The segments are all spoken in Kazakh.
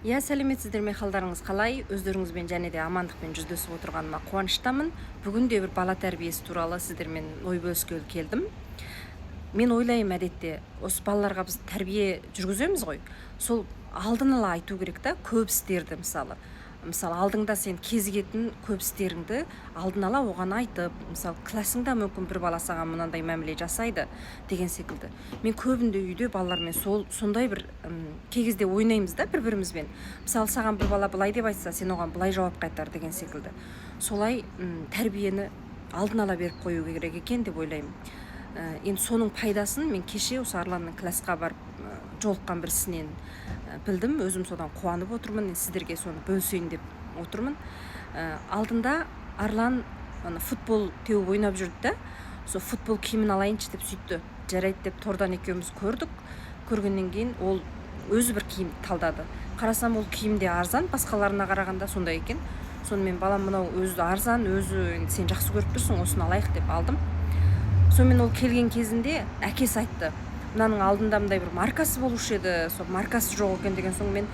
Иә, сәлеметсіздер ме, қалдарыңыз қалай? Өздеріңізбен және де амандықпен жүздесіп отырғаныма қуаныштамын. Бүгін де бір бала тәрбиесі туралы сіздермен ой бөліскелі келдім. Мен ойлаймын, әдетте осы балаларға біз тәрбие жүргіземіз ғой, сол алдын ала айту керек та көп істерді. Мысалы, алдыңда сен кезігетін көп істеріңді алдын ала оған айтып, мысалы, классыңда мүмкін бір бала саған мынандай мәміле жасайды деген секілді. Мен көбінде үйде балалармен сол сондай бір кей кезде ойнаймыз да бір бірімізбен. Мысалы, саған бір бала былай деп айтса, сен оған былай жауап қайтар деген секілді. Солай тәрбиені алдын ала беріп қою керек екен деп ойлаймын. Енді соның пайдасын мен кеше осы Арланның классқа барып жолыққан бір ісінен білдім. Өзім содан қуанып отырмын, енді сіздерге соны бөлісейін деп отырмын. Алдында Арлан ана футбол теуіп ойнап жүрді да, сол футбол киімін алайыншы деп сөйтті. Жарайды деп тордан екеуміз көрдік. Көргеннен кейін ол өзі бір киім талдады. Қарасам, ол киім де арзан басқаларына қарағанда, сондай екен. Сонымен, балам, мынау өзі арзан, өзі енді сен жақсы көріп тұрсың, осыны алайық деп алдым. Сонымен, ол келген кезінде әкесі айтты: мынаның алдында мындай бір маркасы болушы еді, сол маркасы жоқ екен деген соң, мен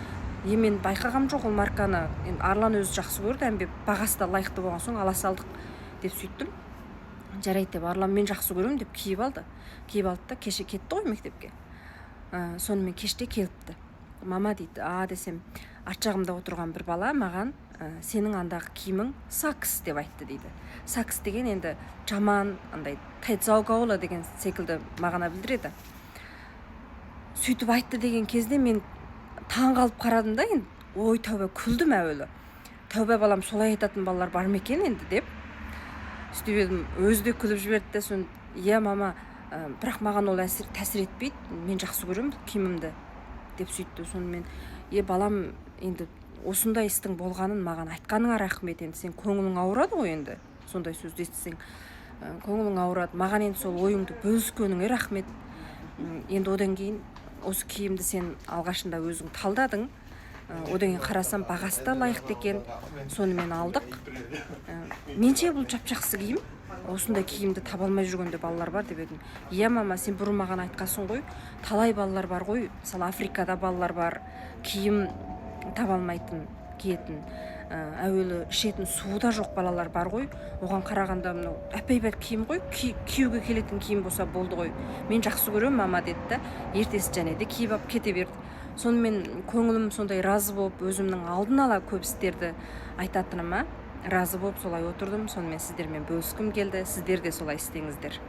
е, мен байқағам жоқ ол марканы, енді Арлан өзі жақсы көрді, әмбе бағасы да лайықты болған соң ала салдық деп сөйттім. Жарайды деп Арлан мен жақсы көремін деп киіп алды. Киіп алды да, кеше кетті ғой мектепке. Сонымен кеште келіпті. Мама дейді. А десем, арт жағымда отырған бір бала маған сенің андағы киімің сакс деп айтты дейді. Сакс деген енді жаман, андай 太糟糕了 деген секілді мағына білдіреді. Сөйтіп айтты деген кезде мен таң қалып қарадым да, енді ой, тәуба, күлдім әуелі. Тәуба, балам, солай айтатын балалар бар ма екен енді деп сөйтіп едім, өзі де күліп жіберді де. Соны, иә, мама, бірақ маған ол әсер, тәсір етпейді, мен жақсы көремін бұл киімімді деп сөйтті. Сонымен, е, балам, енді осындай істің болғанын маған айтқаныңа рахмет. Енді сен көңілің ауырады ғой, енді сондай сөзді естісең, көңілің ауырады. Маған енді сол ойыңды бөліскеніңе рахмет. Енді одан кейін осы киімді сен алғашында өзің талдадың. Одан кейін қарасам, бағасы да лайықты екен, сонымен алдық. Менше, бұл жап жақсы киім, осындай киімді таба алмай жүрген де балалар бар деп едім. Иә, мама, сен бұрын маған айтқансың ғой, талай балалар бар ғой, мысалы, Африкада балалар бар киім таба алмайтын, киетін, әуелі ішетін суы да жоқ балалар бар ғой. Оған қарағанда мынау әп әйбат киім ғой, киюге келетін киім болса болды ғой, мен жақсы көремін, мама деді да, ертесі және де киіп алып кете берді. Сонымен көңілім сондай разы болып, өзімнің алдын ала көп істерді айтатыныма разы болып, солай отырдым. Сонымен сіздермен бөліскім келді, сіздер де солай істеңіздер.